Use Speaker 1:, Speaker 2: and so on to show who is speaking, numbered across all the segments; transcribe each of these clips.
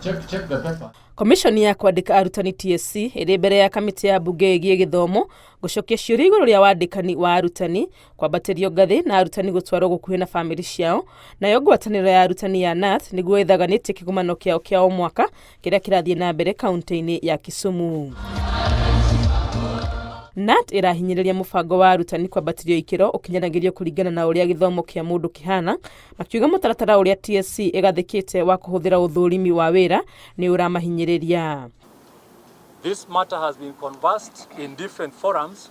Speaker 1: Check, check the paper.
Speaker 2: Komishoni ya kwandĩka arutani TSC ĩrĩ mbere ya kamĩtĩ ya mbunge ĩgiĩ gĩthomo gũcokia ciũria igũrũ rĩa wandĩkani wa arutani, kwambatĩrio ngathĩ na arutani gũtwarwo gũkuhĩ na bamĩrĩ ciao. Nayo ngwatanĩro ya arutani ya KNUT nĩguo ĩthaganĩtie kĩgomano kĩao kĩa o mwaka kĩrĩa kĩrathiĩ na mbere kaunti-inĩ ya Kisumu. KNUT ĩrahinyĩrĩria mũbango wa arutani kwambatĩrio ikĩro ũkinyanagĩrio kũringana na ũrĩa gĩthomo kĩa mũndũ kĩhana, makiuga mũtaratara ũrĩa TSC ĩgathĩkĩte wa kũhũthĩra ũthũrimi wa wĩra nĩ ũramahinyĩrĩria.
Speaker 3: This matter has been conversed in different forums,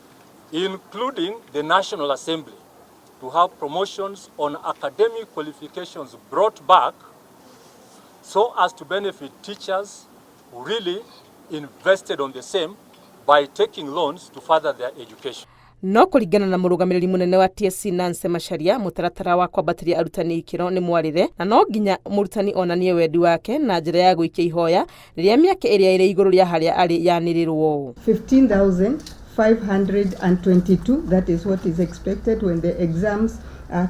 Speaker 3: including the National Assembly, to have promotions on academic qualifications brought back so as to benefit teachers who really invested on the same by taking loans to further their education.
Speaker 2: No kũringana na mũrũgamĩrĩri mũnene wa TSC Nancy Macharia, mũtaratara wa kwambatĩria arutani ikĩro nĩ mwarĩre na no nginya mũrutani onanie wendi wake na njĩra ya gũikia ihoya rĩrĩa mĩaka ĩrĩa ĩrĩ igũrũ rĩa harĩa arĩ yanĩrĩrwo.
Speaker 4: 15,522, that is what is expected when the exams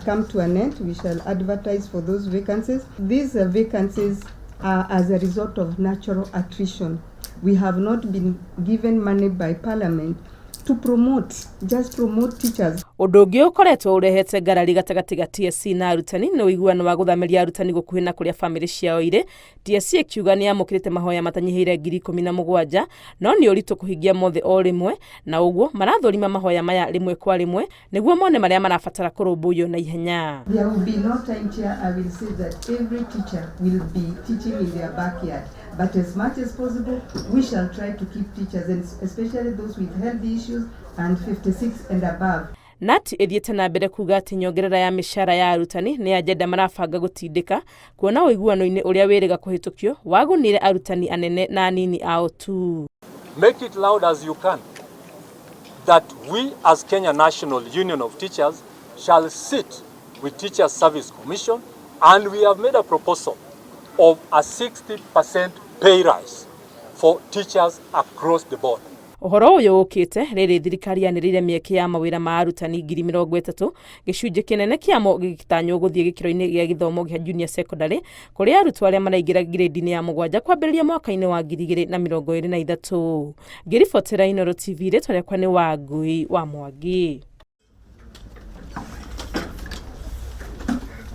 Speaker 4: come to an end. We shall advertise for those vacancies. These vacancies are as a result of natural attrition. We have not been given money by Parliament to promote, just promote teachers.
Speaker 2: Ũndũ ũngĩ ũkoretwo ũrehete ngarari gatagatĩ ga TSC na arutani nĩ ũiguano wa gũthamĩria arutani gũkuhĩ na kũrĩa bamĩrĩ ciao irĩ. TSC ĩkiuga nĩ yamũkĩrĩte mahoya matanyihĩire 17,000, no nĩ ũritũ kũhingia mothe o rĩmwe, na ũguo marathũrima mahoya maya rĩmwe kwa rĩmwe nĩguo mone marĩa marabatara kũrũmbũiyo na ihenya.
Speaker 4: There will be no time, Chair. I will say that every teacher will be teaching in their backyard. But as much as possible, we shall try to keep teachers, and especially those with health issues and 56 and above.
Speaker 2: KNUT ĩthiĩte na mbere kuga atĩ nyongerera ya mĩcara ya arutani nĩ agenda marabanga gũtindĩka kuona ũiguano-inĩ ũrĩa wĩrĩga kũhĩtũkio wagunire arutani anene na anini ao tu.
Speaker 3: Make it loud as you can that we as Kenya National Union of Teachers shall sit with Teachers Service Commission, and we have made a proposal of a 60% pay rise for teachers across the board.
Speaker 2: Ũhoro ũyũ ũkĩte rĩrĩ thirikari yanĩrĩire mĩeke ya mawĩra ma arutani 30,000, gĩcunjĩ kĩnene kĩamo gĩgĩtanywo gũthiĩ gĩkĩro-inĩ gĩa gĩthomo gĩa junior secondary kũrĩ arutwo arĩa maraingĩra grade-inĩ ya 7 kwambĩrĩria mwaka-inĩ wa 2023. Ngĩribotera Inooro TV, rĩtwa rĩakwa nĩ Wangui wa Mwangi.